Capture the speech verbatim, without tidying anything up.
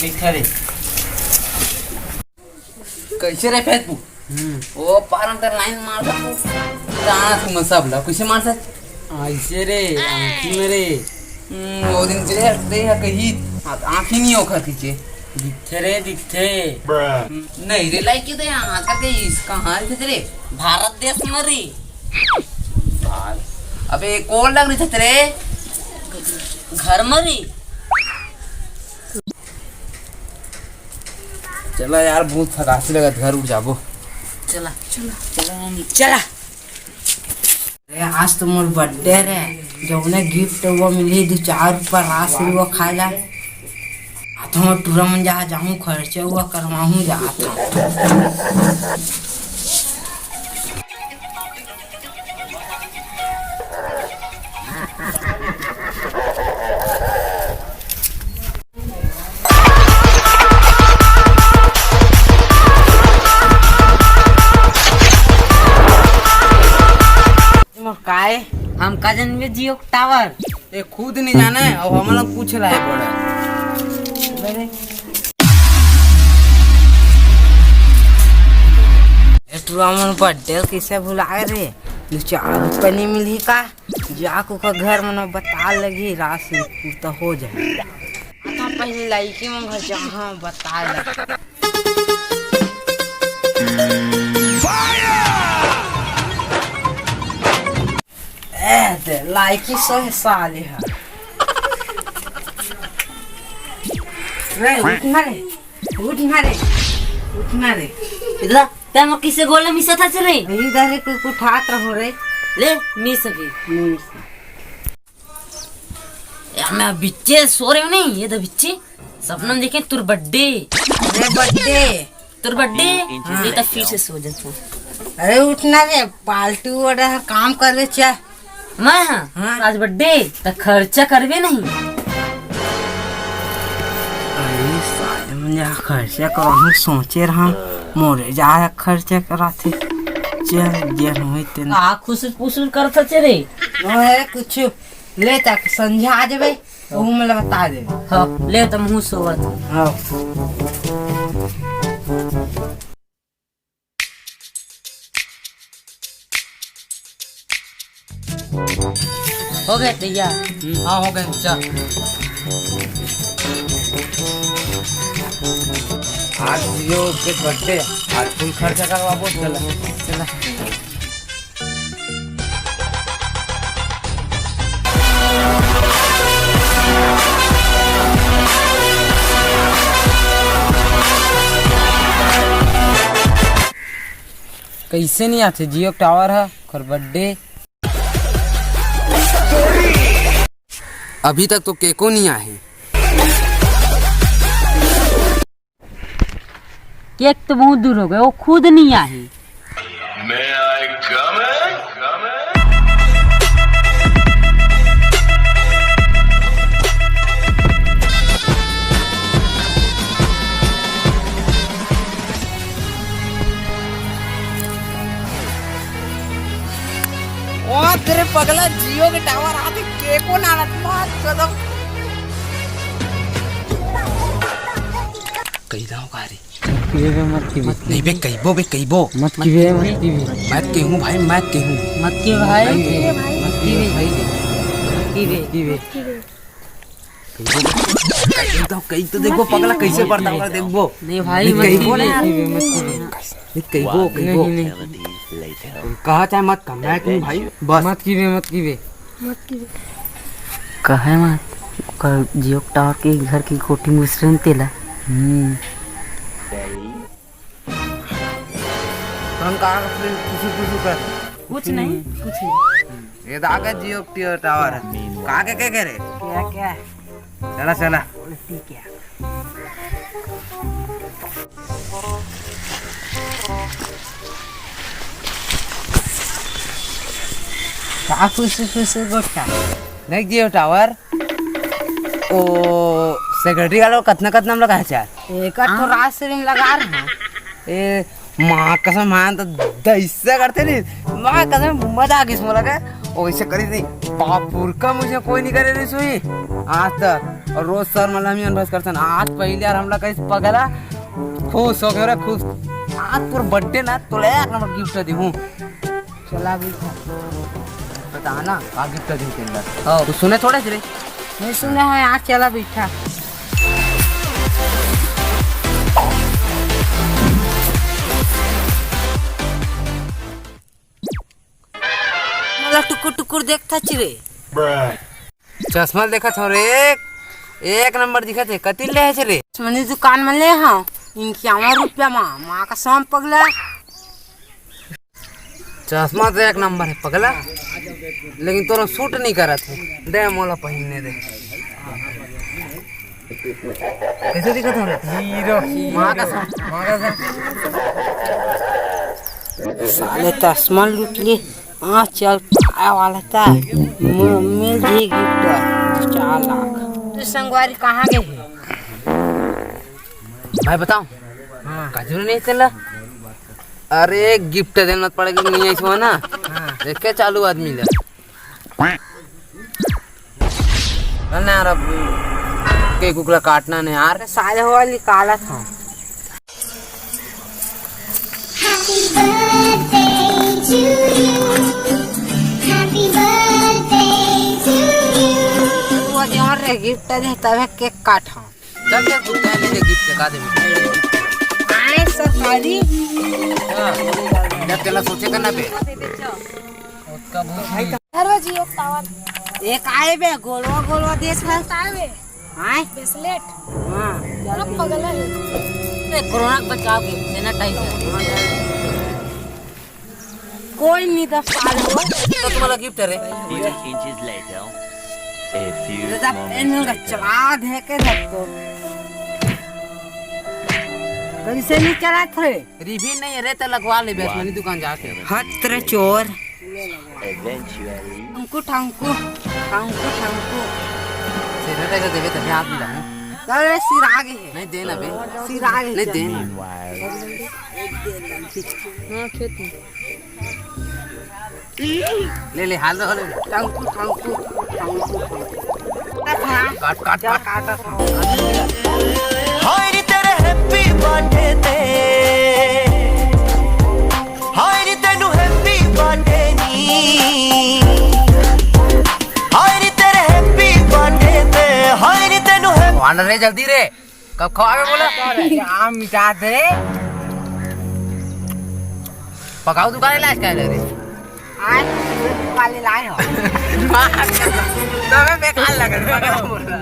ठीक है रे। कैसे रे फेंकू? हम्म। ओ पारम तेरे लाइन मार सकू। जाना तू मन सब ला। कैसे मार सक? ऐसे रे, आँखी में रे। हम्म, वो दिन चले हटते हैं कहीं। हाँ, आँखी नहीं ओखर खींचे। दिखथे रे, दिखथे। नहीं रे, लाइकी तो यहाँ आजकल के इसका हाल थे रे। भारत देश में रे। अबे, कौन लग रही थे तेरे? घर में रे। चला यार, बहुत थकासी लगत, घर उठ जाबो। चला, चला, चला, चला। अरे, आज तो मोर बर्थडे रे, जौने गिफ्ट वो मिली, दू चार रुपया रास हुआ खाए ला। आ तो टूरा मन जहाँ जाहूँ, खर्चा हुआ करवाहूँ, जात हूँ। मोर काय? हम का जनबे जियो के टावर? ये खुद नहीं जाने, अब हमन ला पूछे ला हे पड़ा। ए टुरा मन बर्थडे कैसे भुला गे रे? दू चार रुपया नहीं मिलही का? जाके ओकर घर मन बता लगी, रास तो हो जाए। हाँ, पहले लड़की मन घर जहाँ बता लगी। ए, दे, लाइकी सो है साले हा। रे, उठ ना रे, उठ ना रे, उठ ना रे। इधर, तै मोर किसे गोला मिसा था रे? इधर एक कुठात रहो रे। ले, मिस अभी। मिस। यार, मैं बिच्चे सो रहे हूँ नहीं, ये तो बिच्चे। सपना में देखे तोर बर्थडे। अरे बर्थडे। तोर बर्थडे? हाँ। ये तो फिर से सो जाता हूँ। अरे उठना रे, पार्टी ऑर्डर काम कर ले चा। मैं? हाँ। हाँ। आज बर्थडे, तो खर्चा करबे नहीं। अरे साले मन जा खर्चा करहूँ सोचे रहा, मोरे जा खर्चा कराथे। चल, जे होई तेन। का खुसुर पुसुर करत चे रे? ओए, कुछ ले तक संझा आ जाबे। ओहू मन ल बता दे। हाँ, ले त महूँ सोवत हूँ। हाँ। हो गया तैयार। हाँ, हो गया, चल। आज यो के बर्थडे, आज फुल खर्चा करवाबो, चला। चला। कैसे नहीं आथे जियो टावर ह, ओकर बर्थडे। अभी तक तो केको नहीं आहे। केक तो बहुत दूर हो गए, वो खुद नहीं आए। May I come in? ओ तेरे पगला, जियो के टावर आते, केको ना रख, मार कसम। कही दाव का रे? मत कहिबे, मत कहिबे। नहीं बे, कहिबो बे, कहिबो। मत कहिबे, मत कहिबे। मत कहूँ भाई, मत कहूँ। मत कहिबे भाई। मत कहिबे। मत कहिबे। कहिबे। कहिबो बे। कही तो, कही तो देखबो पगला कैसे बर्ताव कर, देखबो। नहीं भाई, मत कहिबो ना। कहिबे, मत कहिबे। नहीं, कहिबो, कहिबो। नहीं, नहीं। कहा चाहे मत कह, मैं कहूँ भाई, बस। मत कहिबे, मत कहिबे। कहे मत, ओकर जियो टावर के घर की कोठी मुसरे न तेला। हम्म। हम कहा कुछ, कुछ, कुछ कर। कुछ नहीं, कुछ नहीं। ये तो आगे जियो टियो टावर है। कहाँ के, के, के रे? क्या, क्या? चला, चला। उल्टी क्या? का खुशी खुशी गोठा? देख जियो टावर। ओ, सेक्रेटरी वाला कतना, कतना में लगा है चार? एक तो रात से भी लगा रहा। ए, माँ कसम, हाँ तो दैसा करते नहीं। माँ कसम, मजा आ गई इसमें लगा। ओ, ऐसे करी नहीं। बापुर का मुझे कोई नहीं करे रही सुई आज तक। और रोज सर मला हमी अनभस करतन। आज पहली यार हमला कहीं पगला खुश हो गयो रे, खुश। आज तोर बर्थडे ना, तोला एक नंबर गिफ्ट दी हूँ। चला भी था। बता ना, का गिफ्ट दी तेला? हाँ। तू सुने थोड़ा रे। नहीं सुने है, आज चला बैठा। मला टुकुर टुकुर देखता ची रे। चश्मा देखत हो रे, एक नंबर दिखत है। कति ले है रे? चश्मा दुकान में ले हाँ, इक्यावन रुपया मा, माँ का सौंप पगला। चश्मा तो एक नंबर है पगला, लेकिन तोरो सूट नहीं करत है। दे मोला पहिनने दे। कैसे दिखत हो रे? हीरो। माँ कसम, माँ कसम। साले चश्मा लूट लिए। हाँ, चल पाए वाला था। म-, मिल जी गिफ्ट चार लाख। तू संगवारी कहाँ गए है? भाई बताओ। हाँ। काजू नहीं चला। अरे गिफ्ट देना पड़ेगा, नहीं ऐसा ना। हाँ। देख के चालू आदमी ले। ना यार, अब केक उकला काटना नहीं यार। साले हो वाली काला था। Happy birthday to you. Happy birthday to you. वो जो और रे गिफ्ट दे तबे केक काटा। चल के तू क्या लेके गिफ्ट का दे। आए सरकारी। हाँ। जब तेला सोचे करना पे। उसका भूत नहीं। अरे जी, एक टावर। एक आए बे, गोलवा गोलवा देख रहा। आए बे। आए? ब्रेसलेट। हाँ। अरे पगला है। ए, कोरोना के बचाव के, सैनिटाइजर। कोई नहीं दस साल हो। तो तुम्हारा गिफ्ट है रे। Few inches later. A few दादा, moments पेन में later. चला दे के धर तो। कैसे नहीं चला थे? रिबीन नहीं है रे, तो लगवा ले बेसमनी दुकान जाके। हत रे चोर। Eventually. ठंकू, ठंकू, ठंकू, ठंकू। सिर में पैसा देवे तभी हाथ मिला है। अरे सिर आगे है। नहीं देना बे। सिर आगे नहीं है। देना। Meanwhile. हाँ, खेत में। ले, ले, हाल दो, हाल दो। टांगू, टांगू, टांगू, टांगू। काट, काट, काट। हाय रे तेरे हैप्पी बर्थडे ते, हाय रे तेनू हैप्पी बर्थडे नी, हाय रे तेरे हैप्पी बर्थडे ते, हाय रे तेनू है। वांडर रे, जल्दी रे। कब खवावे बोला? अरे, आम मिटा दे। पकाऊ दुकान लाए क्या ले रे? आज दुकान लाए हो। तबे बेकार लगे, पकाऊ बोला।